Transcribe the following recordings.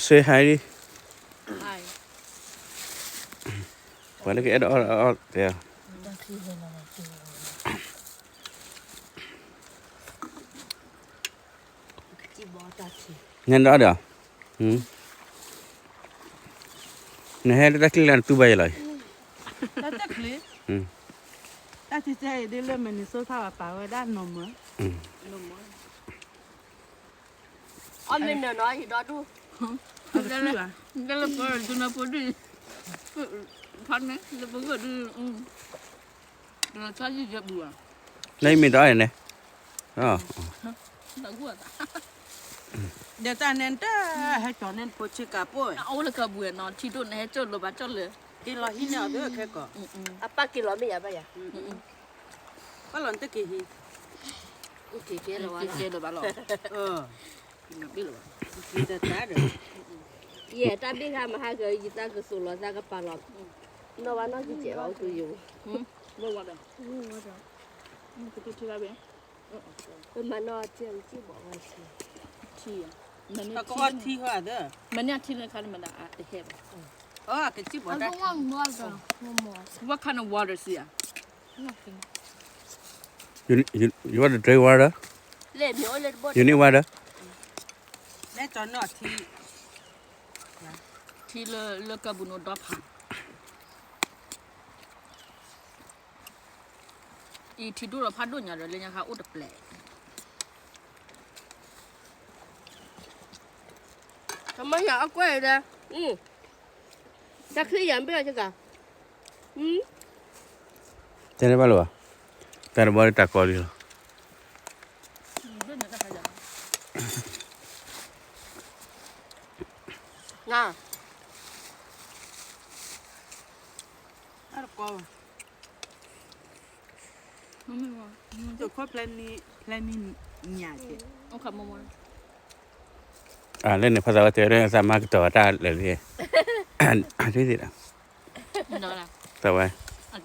Say hi. ပှၤလၢကအဲၣ်ဒိးအီၣ်အီၣ်တဲ ညၣ်ဒီးဒီး, နဟဲလၢတၢ်ချံလၢနတူၢ်ဘၣ်ယဲလီၤ, တၢ်ချံ, တၢ်ချံစဲအံၤဒ်လၢ Minnesota ပာ်ဝဲဒၣ် normal, အီၣ်မ့ၢ်နၢၤနီၤ ယဒီဒူၣ်, လၢပဒု, ဖးန့ၣ် လၢပဂၢၢ်ဒု, ဒီးတၢ်ယံၢ်ယဲဘူးဧါ, နမ့ၢ်တအီၣ်န့ၣ်, ဒီးတၢ်န့ၣ်တဟဲကၠီၤန့ၣ် ဖိဆ့ကၤပိၢ်, အအိၣ်လၢကဘူးနီၤ ထံဒိၣ်န့ၣ် ဟဲကၠီၤလၢၤဘၣ်ကၠီၤလၢၤ, က့ၤလီၤဟံးန့ၢ်အီၤသ့ခဲကီး, အပၢ်က့ၤလီၤမ့ၢ်ယၤဘၣ်ယၤ, ပၢ်လီၤနတက့ၤဟံး, က့ၤကဲလၢၤဘၣ်လီၤ, တၢ်ဒီး, ယဲတၢ်ဘ့ၣ်ခါမဟါက ယသးကသိးလီၤသးကပာ်လီၤ, နီၢ်ဝါနီၢ်ကစဲးဘၣ်အိၣ်ကယိာ်, ပမၤနီၢ်ထံကစံၣ်ဘီၣ်ဝဲထံ, ထံ, မန့ၢ်ထံလၢခါန့ၣ်မတၤတဟဲဘၣ်, အကစံၣ်ဘီၣ်တၢ်, what kind of water စံးဧါ, you, you, you want to drink water? You need water? ထံလၢလၢကဘူးနိဒီဖး, အံၤထံဒိၣ်ဒီးဖးဒိၣ်ညါဒီး လၢညါခါအိၣ်တပျဲၢ်, ကမၤယၤအကွဲၢ်ဒီး, တၢ်ချံယၤ မ့ၢ်အီၤကကၤ, တဲန့ၣ်ဘၣ်လၢၤဘၣ်, တၢ်တဘီတၢ်ကီလံလီၤ, န တၢ်တကီဘၣ်, တခီဖျဲနံၤညါက့, လၢန့ၣ်ဖးသးဝဲတဲဝဲလၢသးမၤကတီၤဘၣ်တၢ်လၢာ်လံ, ဒ်သ့ၣ်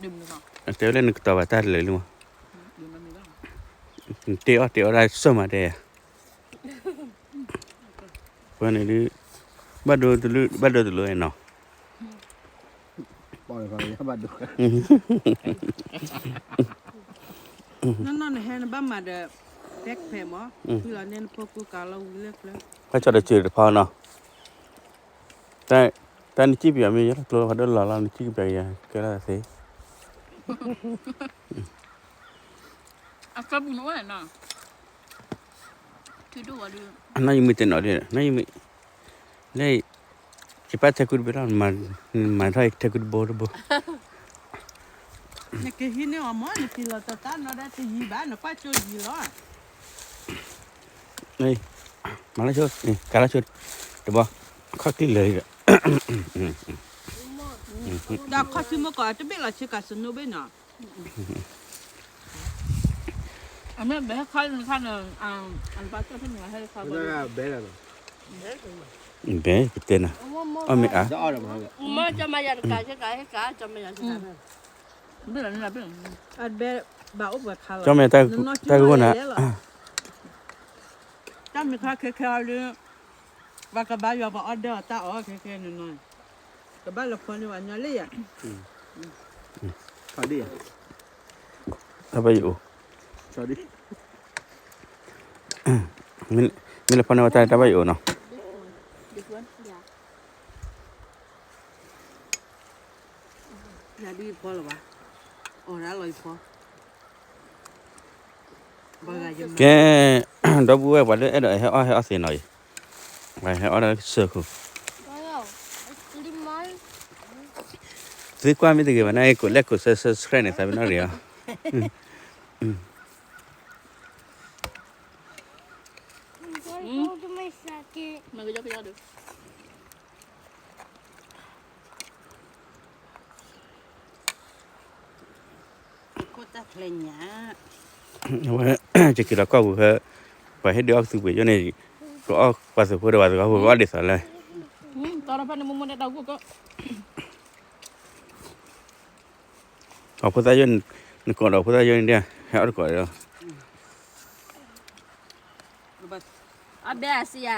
ဒီး, သးဝဲ, တဲဝဲလၢနကတီၤဘၣ်တၢ်လၢာ်လံမး, နတ့အီၣ်တ့အီၣ်ဒၣ်စိၢ်မးတဲယၤ, ပှၤန့ၣ်ဒုး, ဘၣ်ဒိတလိၣ် ဘၣ်ဒိတလိၣ်နီၤ, နီၢ်နီၢ်နဟဲနဘၣ်မၤဒီး, backpack မး, ဖုလီၤန့ၣ်နဖိကူကၤလီၤဝံၤလၢကျဲ, ဖဲဆီတစၢၤတဖီနီၤ, တၢ်နစံၣ်ပယီၤမ့ၢ်ယဲလီၤ ကျိဖးဒိၣ်လီၤလီၤ နစံၣ်ကပယီၤယဲ ကဲလီၤသ့, အနီၢ်ယမ့ၢ်တနီၤ, နီၢ်ယမ့ၢ်, လၢ, ယပၢ်ထဲကူတဘ့ၣ်လီၤ, မၤထီၣ်ယထဲကူတဘိတဘိ, နကဟံးန့ၢ်အီၤမ့ၢ် နက့ၤလီၤတတၢ်နီၢ်ဒၣ်တယံၤဘၣ် နကွၢ်ကၠိယံၤလီၤ, မၤလၢဆိ, ကၤလၢဆိ, တဘီ, ခီၣ်ချံလၢာ်ဒီး, ဒီးခီၣ်ထံမိၢ်ကီးတဘ့ၣ်လီၤ ဆ့ကၤစနိဘ့ၣ်နီၤ, အမ့ၢ်ဘဲခါလၢနခါန့ၣ်, အဘဲ, ဘဲပတဲနၤ, အီၣ်မ့ၢ်အါ, မ့ၢ်ကမၤယၤတကး ဆ့ကၤ ဟ့ၣ်ကၤ, ကမၤယၤ, ကမၤယၤတၢ်ဂိၢ်နၤ, တၢ်မ့ၢ်ခါခဲခဲအီၤလၢ, ပှၤကဘၣ်ယွၤပှၤအီၣ်ဒၢအီၤတၢ်အီၣ်ခဲခဲန့ၣ်နီၤ, ကဘၣ်လၢဖီန့ၢ်ဝဲညီလံယၤ, တၢ်ဘၣ်ယိၣ်အိၣ်, မ့ၢ်လၢဖီန့ၢ်ဝဲတၢ်တၢ်ဘၣ်ယိၣ်အိၣ်နီၤ ယၤဒ်ယဖီလၢၤဘၣ်, အီၣ်ဒၣ်လီၤယဖီ, ကဲ, ဒီပုၢ်ဝဲၢ်ပှၤလၢအဲၣ်ဒိးဟဲအီၣ်ဟဲအီၣ်သ့နီၤအံၤ, ပှၤဟဲအီၣ်ဒၣ်လၢကစၢၢ်ခိၣ်, သုကွၢ်မ့ၢ်တဂ့ၤဘၣ်န့ၣ် ကိးလဲၣ်ကိးဆၢ subscribe န့ၣ် သးပ့ၤနီၣ်ရံၣ်အီၤ အဝဲ, ယက့ၤလီၤကီၢ်ပူၤဖဲ, ပှၤဟ့ၣ်ဒုးအီၣ်ကသူပှ့ၤယိၣ်န့ၣ်, ကအီၣ်ပှၤသုးဖိဒီးပှၤသုးဖိကအီၣ်ဒ်သိးလဲၣ်, အဖိသၣ်ယိၣ်, နကိးဒီးဖိသၣ်ယိၣ်န့ၣ်ဒ်, ဟဲအီၣ်တကိးဒီး, အဘဲအစံးယၤ